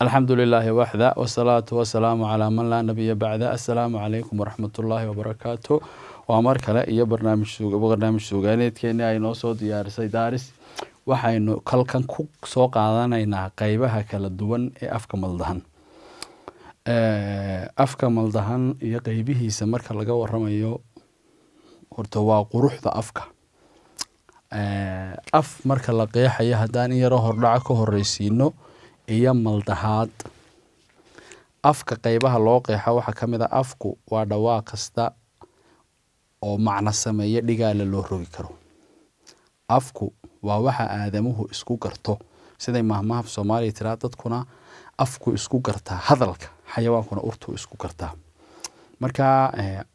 Alxamdu lilaahi waxda, wasalaatu wasalaamu calaa man laa nabiya bacda. Assalaamu calaykum waraxmatullaahi wabarakaatu. Waa mar kale iyo barnaamij suugaaneedkeeni ay noo soo diyaarisay Daaris. Waxaynu kalkan ku soo qaadanaynaa qeybaha kala duwan ee afka maldahan. Afka maldahan iyo qeybihiisa marka laga waramayo, horta waa quruxda afka. Af marka la qeexayo, haddaan in yaroo hordhaca ka horeysiino iyo maldahaad, afka qeybaha loo qeexa waxaa ka mid a: afku waa dhawaaq kasta oo macno sameeya, dhigaala loo rogi karo. Afku waa waxa aadamuhu isku garto, siday mahmaha Soomaaliya tiraa: dadkuna afku isku gartaa hadalka, xayawaankuna urtuu isku gartaa. Marka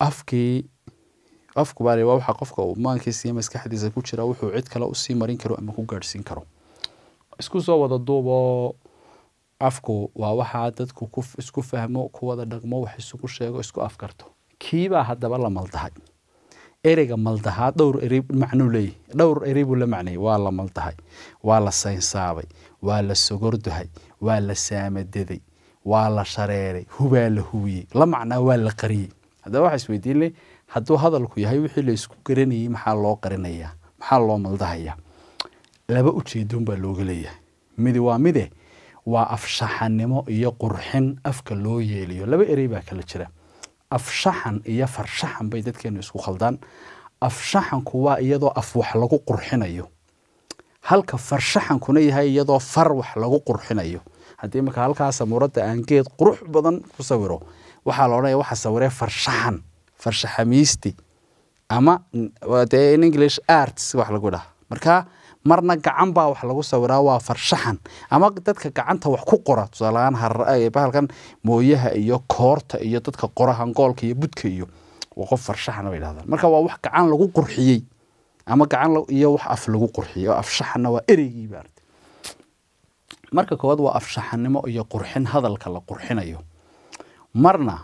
afkii, afku baa waa waxa qofka uu maankiisa iyo maskaxdiisa ku jira wuxuu cid kale usii marin karo ama ku gaadhsiin karo. Isku soo wada duuboo, afku waa waxaa dadku ku isku fahmo, ku wada dhaqmo, wax isugu sheego, isku afkarto. Kiibaa haddaba la maldahay. Ereyga maldahaa dhowr erey macnuu leeyahy, dhowr erey buu la macnayay. Waa la maldahay, waa la saynsaabay, waa la sogordahay, waa la saamadaday, waa la shareeray, hubaa la hubiyey, la macnaa waa la qariyey. Haddaba waxa isweydiin leh: hadduu hadalku yahay wixii la isku garanayay, maxaa loo qarinayaa? Maxaa loo maldahayaa? Laba ujeedoon baa looga leeyahay. Midi waa mide, waa afshaxanimo iyo qurxin afka loo yeeliyo. Laba erey baa kala jira, afshaxan iyo farshaxan bay dadkeenu isku khaldaan. Afshaxanku waa iyadoo af wax lagu qurxinayo, halka farshaxankuna yahay iyadoo far wax lagu qurxinayo. Haddii marka halkaa samuuradda aan geed qurux badan ku sawiro, waxaa la odhanaya waxa sawiree farshaxan, farshaxamiisti, ama dee in English arts wax lagu dhaha. Marka marna gacan baa wax lagu sawiraa, waa farshaxan, ama dadka gacanta wax ku qora, tusaaleahaan bahalkan mooyaha iyo koorta iyo dadka qora hangoolka iyo budka iyo waa qof farshaxana bay dhahdaan. Marka waa wax gacan lagu qurxiyey ama gacan iyo wax af lagu qurxiyey, oo afshaxanna waa ereygii baartay. Marka koowaad waa afshaxanimo iyo qurxin hadalka la qurxinayo. Marna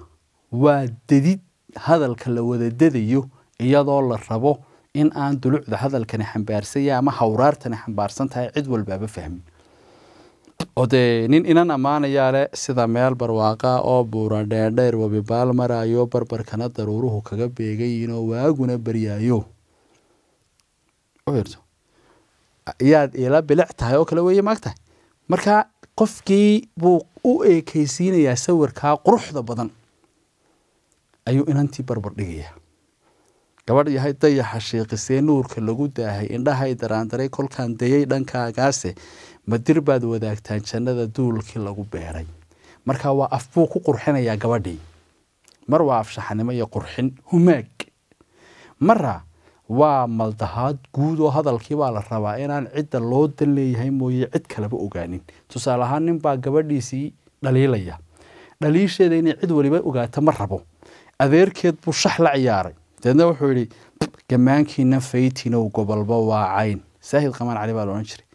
waa dedid hadalka la wada dedayo, iyadoo la rabo in aan dulucda hadalkani xambaarsan yahay ama hawraartani xambaarsan tahay cid walbaaba fahmin. Oo dee nin inan ammaanayaa leh: sida meel barwaaqa oo buura dheerdheer, webibaal maraayo, barbarkana daruuruhu kaga beegayiin oo waaguna baryaayo, yaad ila bilic tahay oo kale weeye, maagtahay. Marka qofkii buu u eekeysiinayaa, sawirkaa quruxda badan ayuu inantii barbar dhigayaa. Gabadh yahay dayaxa shiiqisee, nuurka lagu daahay, indhahay daraandaray kolkaan dayay dhankaagaase, madir baad wadaagtaan jannada duulkii lagu beeray. Marka waa af buu ku qurxinayaa gabadhii. Mar waa afshaxanimo iyo qurxin humaag, mara waa maldahaad guud oo hadalkii baa la rabaa inaan cidda loo dan leeyahay mooye cid kaleba ogaanin. Tusaale ahaan, nin baa gabadhiisii dhaliilaya, dhaliisheeda inay cid waliba ogaato ma rabo. Adeerkeed buu shax la ciyaaray, deedna wuxuu yihi: gammaankiina faytinow, gobolba waa cayn. Saahid Qamaan Cali baa la odhan jiray.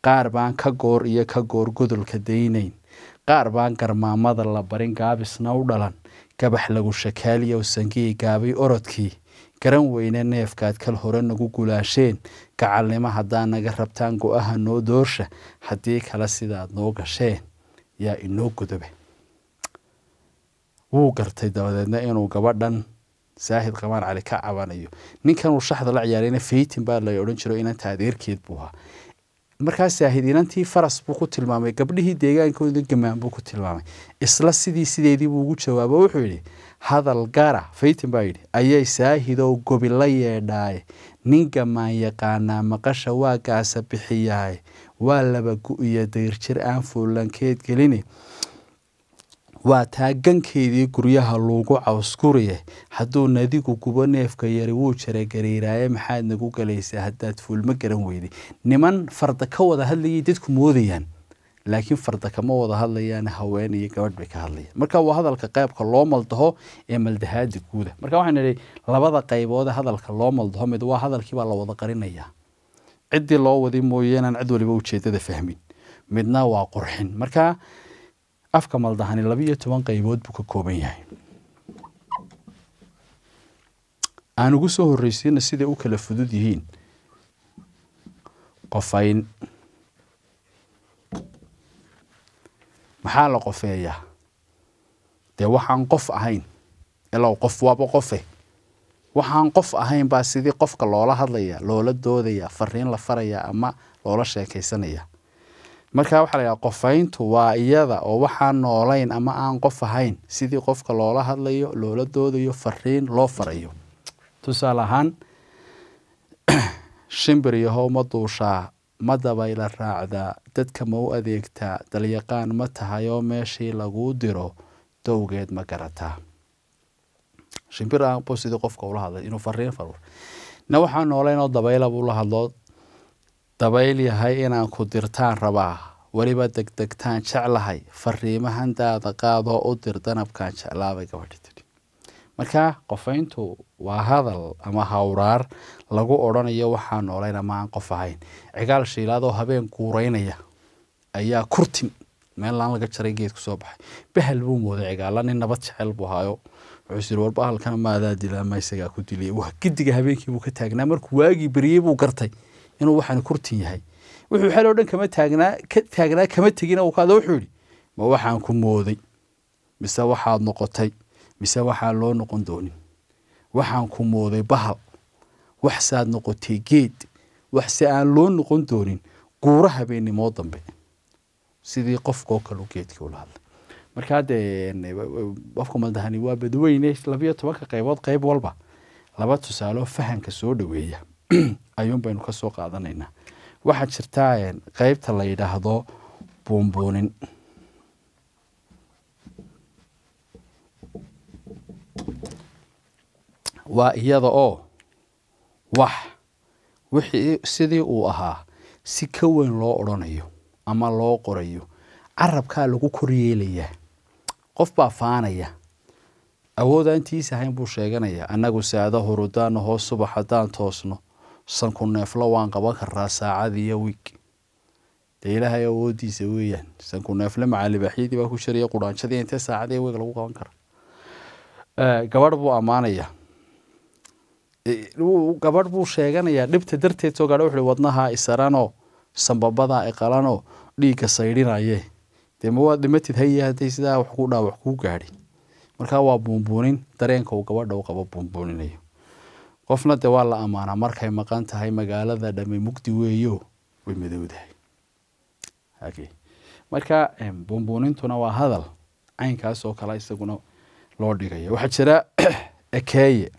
Qaar baan ka goor iyo ka goor godolka daynayn, qaar baan garmaamada la barin, gaabisna u dhalan, gabax lagu shakaaliyow, sangii gaabay orodkii garan weyne, neefkaad kal hore nagu gulaasheen, gacalnimo haddaa naga rabtaan go-aha noo doorsha, haddii kale sidaad noo gasheen yaa inoo godoba. Wuu gartay dabadeedna inuu gabadhan Saahid Qamaan Cali ka cabanayo. Ninkan uu shaxda la ciyaarayna Faytin baa la odhan jiro, inanta adeerkeed buu ahaa. Markaa Saahid inantii faras buu ku tilmaamay, gabdhihii deegaankooda gamaan buu ku tilmaamay. Isla sidii sideedii buu ugu jawaabo, wuxuu yidhi: hadal gara Faytin baa yidhi ayay Saahidow gobi la yeedhaaye, nin gamaan yaqaanaa maqasha waa gaasa bixiyaaye, waa laba gu-iyo dayrjir aan fuulankeed gelini, waa taa gankeedii guryaha luugu cawskuriye, hadduu nadigu gubo neefka yari wuu jara gariiraaye, maxaad nagu galaysaa haddaad fuulma garan weyday? Niman farda ka wada hadlayay dadku moodayaan, laakiin farda kama wada hadlayaan, haween iyo gabadh bay ka hadlayaan. Marka waa hadalka qaybka loo maldaho ee maldahaada guuda. Marka waxaan nidhi labada qaybood ee hadalka loo maldaho, mid waa hadalkii baa la wada qarinayaa, ciddii loo wadi mooye inaan cid waliba ujeedada fahmin, midna waa qurxin. Marka afka maldahani 12 qaybood buu ka kooban yahay. Aan ugu soo horreysiina siday u kala fudud yihiin: qofayn, Maxaa la qofeeyaa? Dee waxaan qof ahayn, ilaa qof waaba qofe, waxaan qof ahayn baa sidii qofka loola hadlaya, loola doodaya, fariin la faraya ama loola sheekaysanaya. Marka waxaa la yidhaha qofayntu waa iyada oo waxaan noolayn ama aan qof ahayn sidii qofka loola hadlayo, loola doodayo, fariin loo farayo. Tusaale ahaan, shimbir yahow ma duushaa, ma dabayla raacdaa, dadka ma u adeegtaa, dalyaqaan ma tahayoo meeshii laguu diro dowgeed ma garataa. Shimbir aan buu sidii qofka ula hadlay inuu fariin faro. Na waxaan noolayn oo dabayla buu la hadlo, dabayl yahay inaan ku dirtaan rabaa, weliba degdegtaan jeclahay, fariimahan daada qaadoo u dir danabkaan jeclaabay gabadhi tidhi. Marka qofayntu waa hadal ama hawraar lagu odhanayo waxaan noolayn ama aan qof ahayn. Cigaal shiilaadoo habeen guureynaya ayaa kurtin meel laan laga jaray geed kusoo baxay. Bahal buu mooday cigaala, nin nabad jecel buu haayo. Wuxuu yiri war bahalkana maadaa dilaa ma isagaa ku dilay. Waa gidiga habeenkii buu ka taagnaa, markuu waagii beriyey buu gartay inuu waxaan kurtin yahay. Wuxuu xal oo dhan kama taagnaa, ka taagnaa kama tegin oo kaada. Wuxuu yiri ma waxaan ku mooday mise waxaad noqotay, mise waxaan loo noqon doonin. Waxaan ku mooday bahal, wax saad noqotay geed, wax se aan loo noqon doonin guura habeennimo dambe. Sidii qofkoo kale geedkii ula hadlay. Marka dee qofka maldahani waa badweyne 12 qaybood, qayb walba laba tusaale fahanka soo dhaweeya ayuun baynu ka soo qaadanaynaa. Waxaa jirtaa qaybta la yidhaahdo buunbuunin. Waa iyada oo wax wixii sidii uu ahaa si ka weyn loo odhanayo ama loo qorayo, carabkaa lagu koryeelayaa. Qof baa faanaya, awood aantiisa ahayn buu sheeganayaa. Annagu saada hurudaana hoos subax haddaan toosno sanku neeflo waan qaban karaa saacad iyo wiig. Dee ilaahay awoodiisa weeyaan, sanku neefle macalibaaxyadii baa ku jiraya, quraanjadii intee saacad iyo wiig lagu qaban karaa. Gabadh buu ammaanayaa, gabadh buu sheeganayaa dhibta darteed soo gaadha. Wuxuu wadnaha isaranoo sambabada iqalanoo dhiigga saydhinaye, dee ma waad dhimatid haye hadday sidaa wax ku dhaawac kuu gaadhi. Marka waa buunbuunin dareenka uu gabadha u qabo buunbuuninayo. Qofna dee waa la ammaanaa markay maqan tahay, magaalada dhamme mugdi weeyo, way madowdahay. Marka buunbuunintuna waa hadal caynkaas oo kale isaguna loo dhigayo. Waxaa jira ekeeye.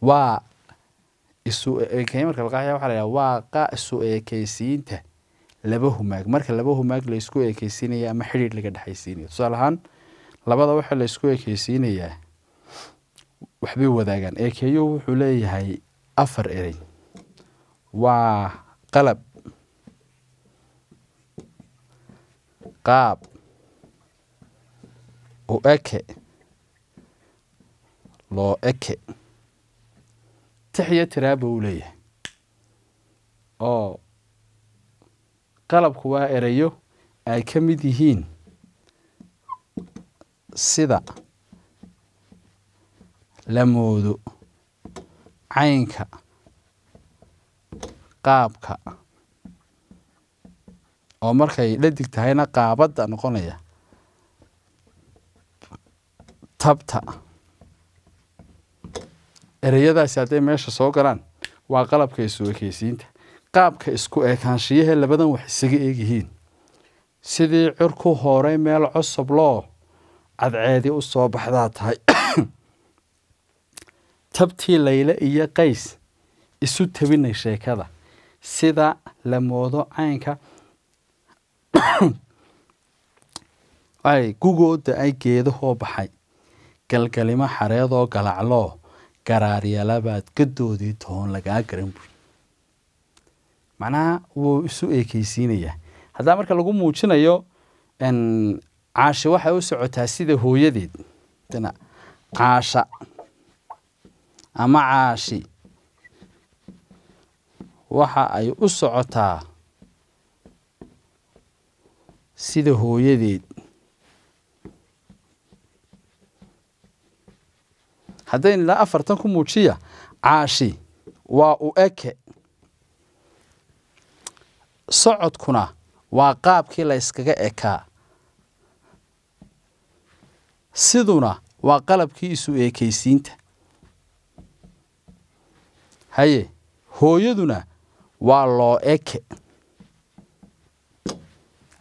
Waa isu ekeeye marka la qaaxaya waxaa la yidhaha waa qa isu ekeysiinta laba humaag. Marka laba humaag la isku ekeysiinaya ama xidhiidh laga dhexaysiinayo, tusaale ahaan labada waxa la isku ekeysiinayaa waxbay wadaagaan. Ekeeyuhu wuxuu leeyahay 4 erey. Waa qalab, qaab, u eke, loo eke. Tix iyo tiraaba uu leeyahay. Oo qalabku waa ereyo ay ka mid yihiin sida la moodo, caynka, qaabka, oo markay dhadig tahayna qaabadda noqonaya, tabta. Ereyadaasi hadday meesha soo galaan waa qalabka isu ekeysiinta. Qaabka isku ekaanshiyaha labadan wax isaga eegyihiin, sidii cirku horay meel cusub loo cadceedi u soo baxdaa tahay. Tabtii Layle iyo Qays isu tabinay sheekada, sida la moodo caynka ay gugooda ay geedahoo baxay, galgalimo xareedoo galacloo garaaryalabaad gadoodii toon lagaa garan buy. Macnaha wuu isu ekeysiinayaa. Haddaa marka lagu muujinayo Caasha waxay u socotaa sida hooyadeed. Caasha ama Caashi waxa ay u socotaa sida hooyadeed. Haddaynu ilaa 4 ku muujiya, Caashi waa u eke. Socodkuna waa qaabkii la iskaga ekaa. Siduna waa qalabkii isu eekaysiinta. Haye, hooyaduna waa loo eke.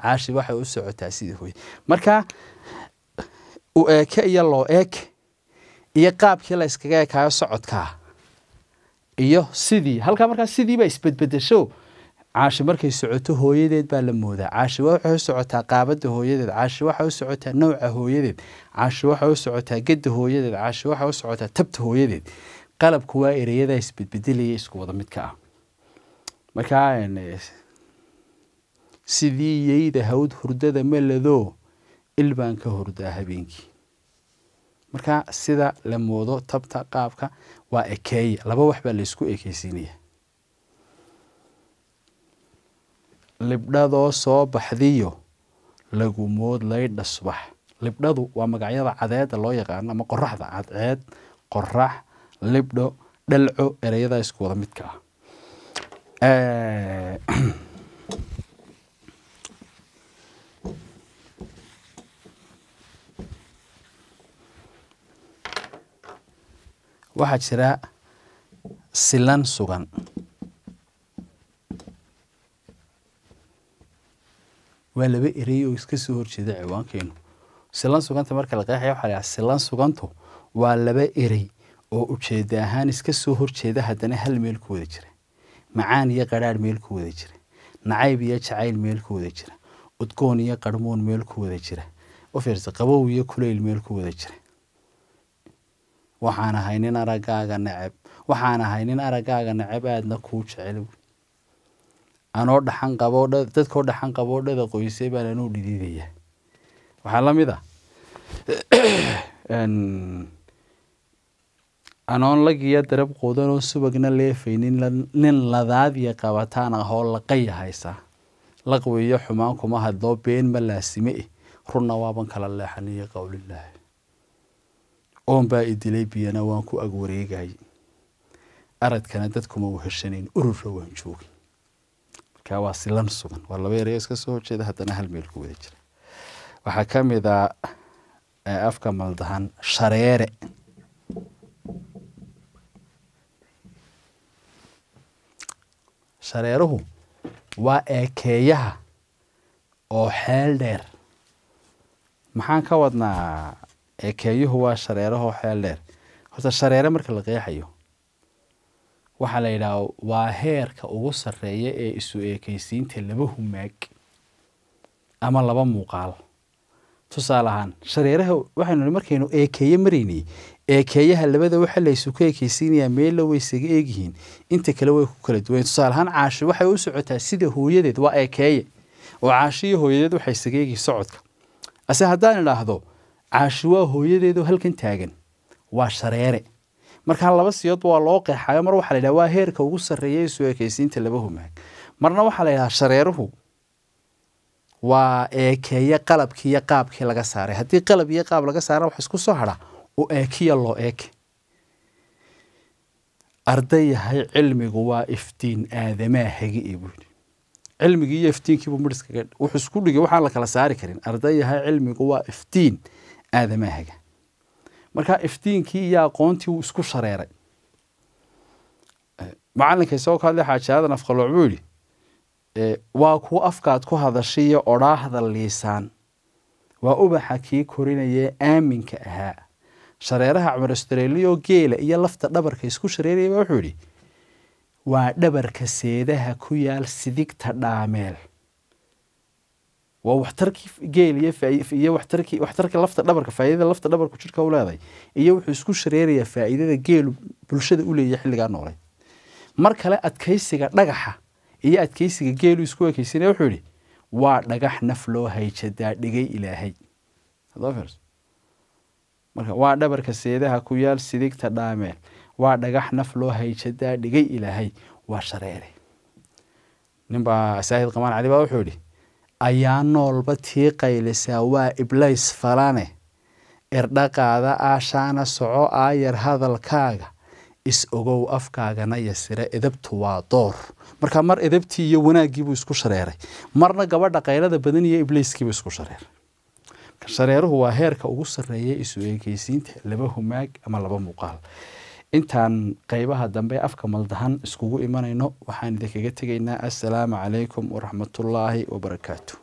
Caashi waxay u socotaa sidii hooyada. Marka u eeke iyo loo eke iyo qaabkii la iskaga ekaayo socodkaa iyo sidii halkaa, markaa sidii baa isbedbedesho. Caashi markay socoto hooyadeed baa la moodaa. Caashi waxay u socotaa qaabada hooyadeed. Caashi waxay u socotaa nooca hooyadeed. Caashi waxay u socotaa gedda hooyadeed. Caashi waxay u socotaa tabta hooyadeed. Qalabku waa ereyada isbedbedelaya isku wada midka ah. Markaa sidii yeyda hawd hurdada meladoo il baan ka hurdaa habeenkii. Marka sida la moodo, tabta, qaabka waa ekeeye. Laba wax baa la isku ekeysiinaya. Libdhadoo soo baxdiyo lagu mood laydha subax. Libdhadu waa magacyada cadeeda loo yaqaano ama qoraxda. Cadceed, qorax, libdho, dhalco, ereyada isku wada midka ah. Waxaa jira silan sugan. Waa laba erey oo iska soo horjeeda ciwaankeenu. Silan suganta marka la qeexaya waxaa la yidhaha silan sugantu waa laba erey oo ujeeda ahaan iska soo horjeeda, haddana hal meel ku wada jira. Macaan iyo qadhaadh meel ku wada jira, nacayb iyo jacayl meel ku wada jira, udgoon iyo qarhmoon meel ku wada jira, u fiirsa, qabow iyo kulayl meel ku wada jira. Waxaan ahay nin araggaaga neceb, waxaan ahay nin araggaaga neceb aadna kuu jecel. Anoo dhaxan qaboo, dadkoo dhaxan qaboo dhada qoysay baan anuu dhididaya. Waxaa la mid ah anoon lagiyo darab quudanoo subagna leefaynin, nin ladaadiya qabataan ahoo laqaya haysaa. Laqwi iyo xumaan kuma hadloo, been ma laasime eh, runna waaban kala leexaniyo qowlilaahi. Oon baa i dilay, biyana waan ku ag wareegayay, aradkana dadkuma weheshanayn, ururra waan joogay. Marka waa silan sugan, waa laba erayo iska soo horjeeda haddana hal meel ku wada jira. Waxaa ka mid a afka maldahan shareere. Shareeruhu waa eekeeyaha oo xeel dheer. Maxaan ka wadnaa eekeeyuhu waa shareeraha oo xeel dheer? Horta shareere marka la qeexayo waxaa la yidhaha waa heerka ugu sarreeya ee isu eekeysiinta laba humaag ama laba muuqaal. Tusaale ahaan shareeraha waxaynu nihi markaynu eekeeye maraynay, eekeeyaha labada waxa la isu ku eekeysiinayaa meella way isaga eegyihiin, inta kale way ku kala duwan. Tusaale ahaan Caashi waxay u socotaa sida hooyadeed, waa eekeeye, oo Caashi iyo hooyadeed waxay isaga eegyihiin socodka. Ase haddaan idhaahdo Caashi waa hooyadeed oo halkan taagan, waa shareere. Markaa laba siyoodba waa loo qeexayo. Mar waxaa la yidhaha waa heerka ugu sarreeya isu ekeysiinta laba humaag, marna waxaa la yidhaha shareeruhu waa eekeeye qalabkii iyo qaabkii laga saaray. Haddii qalab iyo qaab laga saarana waxa isku soo hadha u eekiya loo eeke. Arday yahay cilmigu waa iftiin aadamaa hagi ee buu yidhi. Cilmigii iyo iftiinkiibuu midhiskaga wuxuu isku dhigay waxaan la kala saari karin. Arday yahay cilmigu waa iftiin aadamaa haga. Marka iftiinkii iyo aqoontii wuu isku shareeray. Macalinka isagoo ka hadlay Xaaji Aadan Afqalooc buu yidhi waa kuwa afkaad ku hadashay iyo odhaahda liisaan, waa ubaxa kii korinayee aaminka ahaa. Shareeraha Cumar Australia geela iyo lafta dhabarka isku shareeraya baa wuxuu yidhi waa dhabarka seedaha ku yaal sidigta dhaameel. Waa waxtarkii geel iyo iyo waxtarkii waxtarka lafta dhabarka, faa'iidada lafta dhabarku jidhka u leedahay, iyo wuxuu isku shareerayaa faa'iidada geelu bulshada u leeyahay xilligaa noolay. Mar kale adkaysiga dhagaxa iyo adkaysiga geelu isku ekaysinaya, wuxuu yidhi waa dhagax naf loo hayjadaa dhigay Ilaahay. Haddaba fiirso. Marka waa dhabarka seedaha ku yaal sidigta dhaameel, waa dhagax naf loo hayjadaa dhigay Ilaahay, waa shareere. Ninbaa Saahid Qamaan Cali baa wuxuu yidhi ayaa noolba tii qaylisaa waa iblays falane, irdhaqaada aashaana soco aayar hadalkaaga Is ogow afkaagana yasira, edebtu waa door. Marka mar edebtii iyo wanaaggiibuu isku shareeray, marna gabadha qaylada badan iyo ibliiskiibuu isku shareeray. Shareeruhu waa heerka ugu sarreeya isu eekeysiinta laba humaag ama laba muuqaal. Intaan qeybaha dambe afka maldahan iskugu imanayno, waxaan idinkaga tegaynaa assalaamu calaykum waraxmatullaahi wabarakaatu.